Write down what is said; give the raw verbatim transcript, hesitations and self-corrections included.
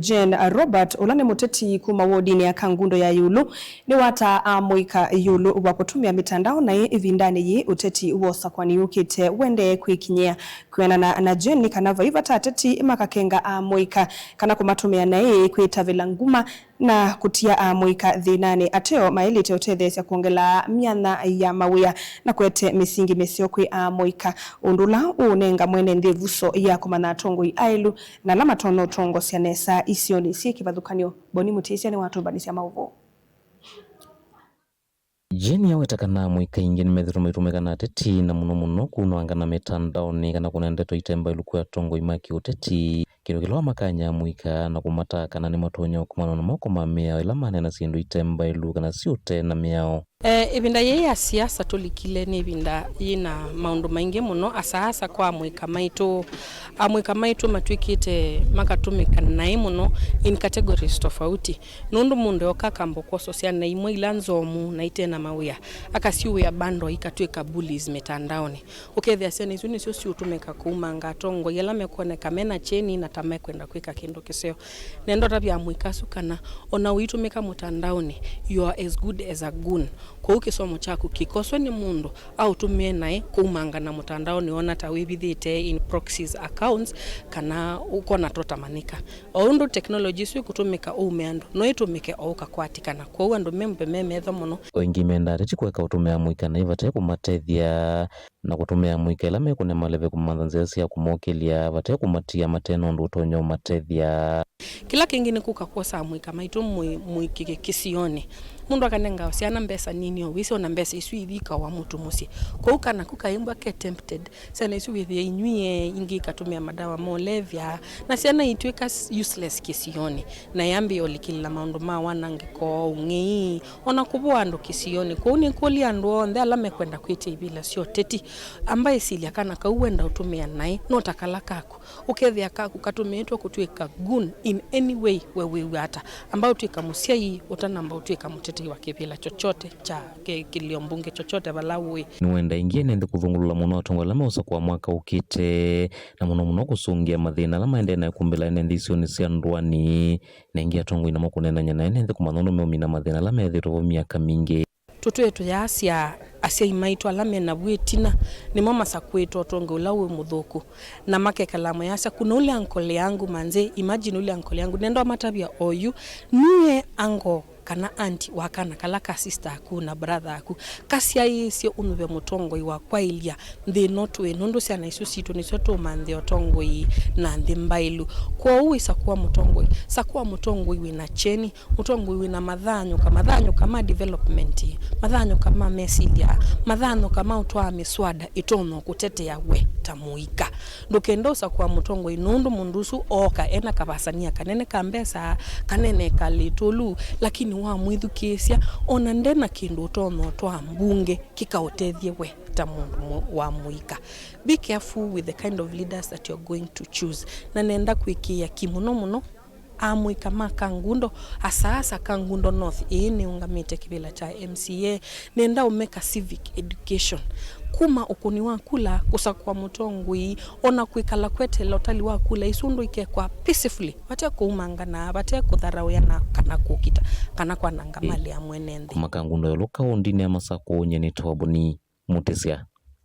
Jane Robert, ũla nĩ mũteti kuma wodinĩ ya Kangundo ya ĩũlũ, nĩwataa amũika ĩũlũ wa kũtũmĩa mĩtandao naĩ ĩvindanĩ yĩĩ ũteti wosa kwani yũkĩte wendee kwĩkinyĩa. Kwĩanana na Jane, nĩ kana vai vata ateti makakenga amũika kana kũmatũmĩa naĩ kwĩtavĩla nguma na kũtia amũika thĩnanĩ. Ateo maĩlĩte ũtetheesya kwongela myanya ya mawĩa na kũete mĩsingi mĩseo kwĩ amũika, ũndũ ũla ũũnenga mwene nthĩ ĩvuso ya kũmanya atongoi aĩlu na ala matonya ũtongosya nesa isionĩ syĩ kĩvathũkany'o. Boni Mũtĩsya nĩwatũmbanĩsya maũvoo. Jane aweta kana amũika aingĩ nĩmethĩtwe maitũmĩka na ateti, na mũno mũno kunũangana mĩtandaonĩ kana kũnenga ndeto ite mbaĩlu kwĩ atongoi ma kĩũteti, kĩndũ kĩla wamakany'a amũika na kũmataa kana nĩmatonya ũkomana na moko ma mĩao ĩla maneena syĩndũ ite mbaĩlu kana syĩ ũtee na mĩao. E, ĩvinda yĩĩ ya siasa tũlikile nĩ ĩvinda yĩna maũndũ maingĩ mũno, asaasa kwa amũika maitũ. Amũika maitũ matw'ĩkĩte makatũmĩka naĩ mũno in categories tofauti. Nũndũ mũndũ eoka akamba kwosa syana imwe ila nzomu na ite na mawĩa, akasyuĩa bando ikatw'ĩka bullies mĩtandaonĩ. Ũkethĩa syana isu nĩsyo siũtũmĩka kũumanga atongoi ala mekwoneka mena kyeni na ta mekwenda kwĩka kĩndũ kĩseo. Nenda ũtavya amũika asu kana ona ũitũmĩka mũtandaonĩ, you are as good as a goon. Kwoou kĩsomo kyaku kĩkoswe nĩ mũndũ aũtũmĩe naĩ kũumangana mũtandaonĩ, ona ta wĩvithĩte in proxies accounts, kana ũkona tũtamanyĩka. O ũndũ technology ĩsu ĩkũtũmĩka ũume andũ, no ĩtũmĩke o ũkakwatĩkana. Kwoou andũ membe me metho mũno. O ĩngĩ mendaa ateti kũeka ũtũmĩa amũika naĩ vate kũmatethya, na kũtũmĩa amũika ĩla mekũne maleve kũmantha nzĩa sya kũmokĩlya vate kũmatia mate na ũndũ ũtonya ũmatethya. Kĩla kĩngĩ nĩ kũka kwosa amũika maitũ mũi-, mũikĩke kĩsionĩ. Mũndũ akanenga syana mbesa nini o wĩsĩ ona mbesa isu ivikawa mũtu mũsyĩ. Kwoou kana kũ kaimbwa ke tempted, syana isu wĩthĩa inywie, ingĩ ikatũmĩa madawa molevya, na syana itw'ĩka s-, useless kĩsionĩ, na yambĩĩa ũlikĩlĩla maũndũ ma wanangĩko, ũng'ei, ona kũvũa andũ kĩsionĩ. Kwoou nĩkũlya andũ onthe ala mekwenda kwĩtya ivĩla sya ũteti, amba ĩsilya kana kau wenda ũtũmĩa naĩ no ta kala kaku. Ũkethĩa kaku katũmĩĩtwe kũtw'ĩka goon in any way, we wĩw'a ata? Amba ũtw'ĩka mũsyai ũtanamba ũtw'ĩka mũtetei wa kĩvĩla chochote kya kĩ-, kĩlio mbunge chochote vala ũĩ. Nĩwenda ĩngĩ ene nthĩ kũthũngũlũla mũno atongoi ala meũsakũa mwaka ũkĩte, na mũno mũno kũsũngĩa mathĩna ala maendee na kũmbĩla ene nthĩ isionĩ sya ndũanĩ, na ĩngĩ atongoi namo kũneenany'a na ene nthĩ kũmanya ũndũ meũmina mathĩna ala methĩĩtwe vo myaka mingĩ. Tũtwĩe tũyaasya asyai maitũ ala me navu ĩtina, nĩmo masakũĩte ũtongoi ũla wĩ mũthũku, na makekala mayasya, "Kuna ule uncle yangu manze, imagine ule uncle yangu." Nenda ũmatavya oyu, nue uncle kana aunty wa kana kala ka sister aku na brother aku, kasyaĩĩsye ũnyuve mũtongoi wa kwaĩlya nthĩ ĩno twĩ, nũndũ syana isu sitũ nĩsyo tũũmanthĩa ũtongoi na nthĩ mbaĩlu. Kwoou wĩsakũa mũtongoi, sakũa mũtongoi wĩna kyeni, mũtongoi wĩna mathanyũka, mathanyũka ma development, mathanyũka ma mesilya, mathanyũka ma ũtwaa mĩswada ĩtonya kũtetea we ta mũika. Ndũkenda ũsakũa mũtongoi nũndũ mũndũ ũsu ooka ena kavasania kanene ka mbesa, kanene kalĩtũlu, lakini wamwĩthukĩĩsya, ona nde na kĩndũ ũtonya ũtwaa mbunge kĩkaũtethye we ta mũndũ mũ-, wa mũika. Be careful with the kind of leaders that you're going to choose. Na nenda kwĩkĩĩa ki mũno mũno amũika ma Kangundo, asaasa Kangundo North, ĩĩ nĩũngamĩte kĩvĩla kya M C A, nenda ũmeka civic education. Kuma ũkũni wa kula, kũsakũa mũtongoi, ona kwĩkala kweteela ũtali wa kula isu ũndũ ikekwa peacefully, vate kũumangana, vate kũtharaũyana, kana kũkita, kana kwananga mali ya mwene nthĩ. Kuma Kangundo yũlũ kaũndinĩ ya Masakũ, nyie nĩtawa Boni Mũtĩsya.